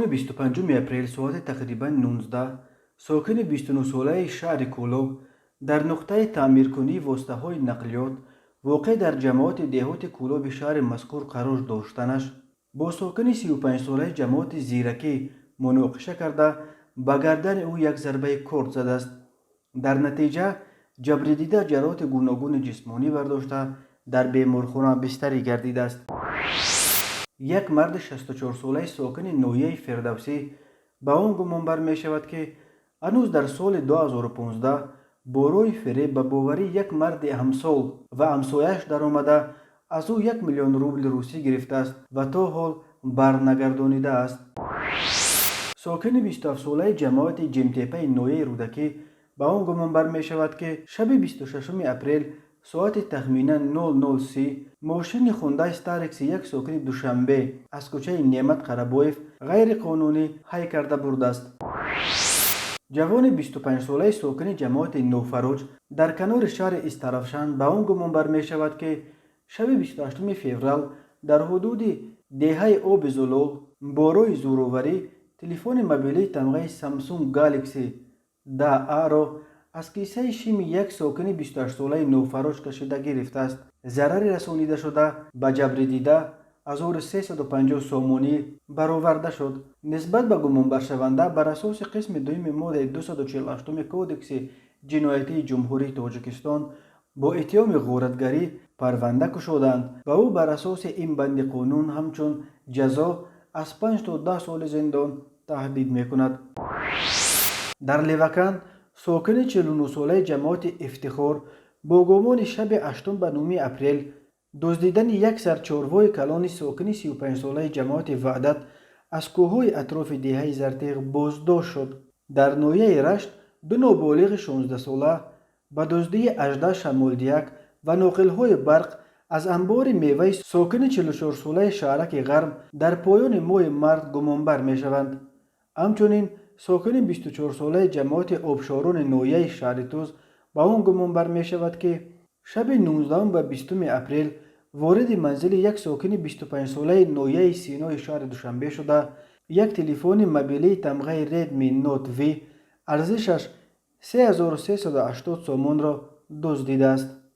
Шоми 25 апрел соати тақрибан 19 сокини 29-солаи шаҳри Кӯлоб дар нуқтаи таъмиркунии воситаҳои нақлиёт, воқеъ дар ҷамоати деҳоти Кӯлоби шаҳри мазкур қарор доштанаш, бо сокини 35-солаи ҷамоати Зиракӣ муноқиша карда, ба гардани ӯ як зарбаи корд задааст. Дар натиҷа ҷабридида ҷароҳати гуногуни ҷисмонӣ бардошта, дар беморхона бистарӣ гардидааст. Як марди 64-солаи сокини ноҳияи Фирдавсӣ ба он гумонбар мешавад, ки ҳанӯз дар соли 2015 бо роҳи фиреб ба боварии як марди ҳамсол ва ҳамсояаш даромада, аз ӯ 1 миллион рубли русӣ гирифтааст ва то ҳол барнагардонидааст. Сокини 27-солаи ҷамоати Ҷимтепаи ноҳияи Рӯдакӣ ба он гумонбар мешавад, ки шаби 26 апрел соати тахминан 00:30 мошини Хундай Старекси як сокини Душанбе аз кӯчаи Неъмат Қарабоев ғайриқонунӣ ҳай карда бурдааст. Ҷавони 25-солаи сокини ҷамоати Нофароҷ дар канори шаҳри Истаравшан ба он гумонбар мешавад, ки шаби 28 феврал дар ҳудуди деҳаи Оби Зулол бо роҳи зӯроварӣ телефони мобилии тамғаи Самсунг Галакси 10Аро аз кисаи шими як сокини 28-солаи Нофароҷ кашида гирифтааст. Зарари расонидашуда ба ҷабридида 1350 сомонӣ бароварда шуд. Нисбат ба гумонбаршаванда бар асоси қисми дуюми моддаи 248 Кодекси ҷиноятии Ҷумҳурии Тоҷикистон бо иттиҳоми ғоратгарӣ парванда кушоданд ва ӯ бар асоси ин банди қонун ҳамчун ҷазо аз 5 то 10 соли зиндон таҳдид мекунад. Дар Леваканд сокини 49-солаи ҷамоати Ифтихор бо гумони шаби 8 ба 9 апрел дуздидани як сар чорвои калони сокини 35-солаи ҷамоати Ваҳдат аз кӯҳҳои атрофи деҳаи Зартеғ боздошт шуд. Дар ноҳияи Рашт ду ноболиғи 16-сола ба дуздии 18 шамолдиҳак ва ноқилҳои барқ аз анбори меваи сокини 44-солаи шаҳраки Ғарб дар поёни моҳи март гумонбар мешаванд. Ҳамчунин сокини 24-солаи ҷамоати Обшорони ноҳияи Шаҳритӯз ба он гумонбар мешавад, ки шаби 19 ба 20 апрел вориди манзили як сокини 25-солаи ноҳияи Синои шаҳри Душанбе шуда, як телефони мобилии тамғаи Redmi Note V арзишаш 3380 сомонро дуздидааст.